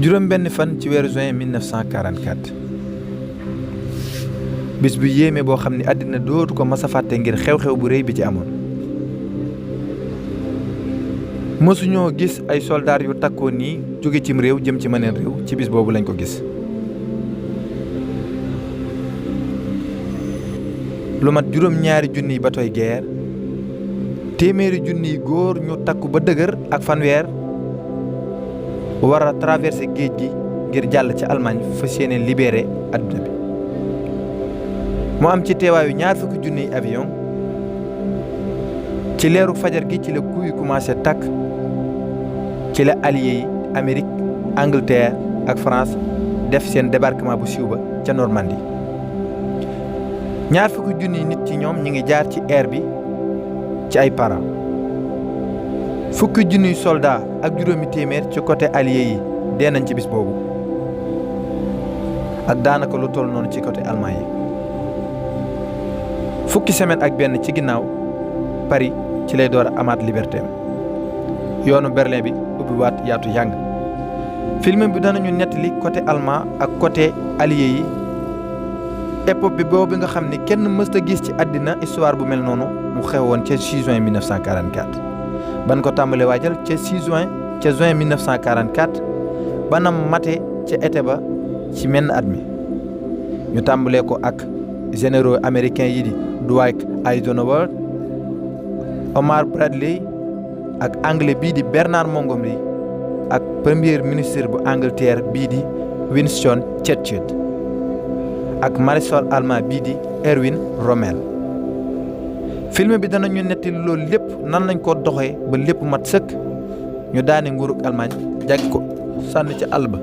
juróom benn fan ci weeru juin 1944 bis bu yéeme boo xam ne àddina dootu ko mas a fàtte ngir xew-xew bu rëy bi ci amoon. mësuñoo gis ay soldaar yu takkoo nii jóge cim réew jëm ci meneen réew ci bis boobu lañ ko gis. lu mat juróom-ñaari junniy batoy guerre, téeméeri junniy góor ñu takku ba dëgër ak fanweer war a traversé géej gi ngir jàll ci Allemagne fas yéene libéré adduna bi. mu am ci teewaayu ñaar fukki junniy avion. ci leeru fajar gi ci la kuy commencé takk ci la alliés yi Amérique, Angleterre ak France def seen débarquement bu siiw ba ca Normandie. ñaar fukki junniy nit ci ñoom ñi ngi jaar ci air bi ci ay para. fukki junniy soldat ak juróomi téeméer ci côté allié yi dee nañ ci bis boobu ak daanaka lu toll noonu ci côté allemand yi. fukki semaine ak benn ci ginnaaw Paris ci lay door a amaat liberté am. yoonu Berlin bi ubbiwaat yaatu yàng. film bi danañu nettali côté allemand ak côté allié yi épopée boobu nga xam ne kenn mësta gis ci àddina histoire bu mel noonu mu xewoon ca 6 juin 1944. ban ko tàmbalee waajal ca 6 juin ca juin 1944 banam mate ca été ba ci menn at mi. ñu tàmbalee ko ak généraux américains yi di Dwight Eisenhower, Omar Bradley ak anglais bii di Bernard Montgomery ak premier ministre bu Angleterre bii di Winston Churchill ak maréchal allemand bii di Erwin Rommel. film bi danañu netti loolu lépp nan lañ ko doxee ba lépp mat sëkk ñu daane nguurug Allemagne jàgg ko sànni ci àll ba.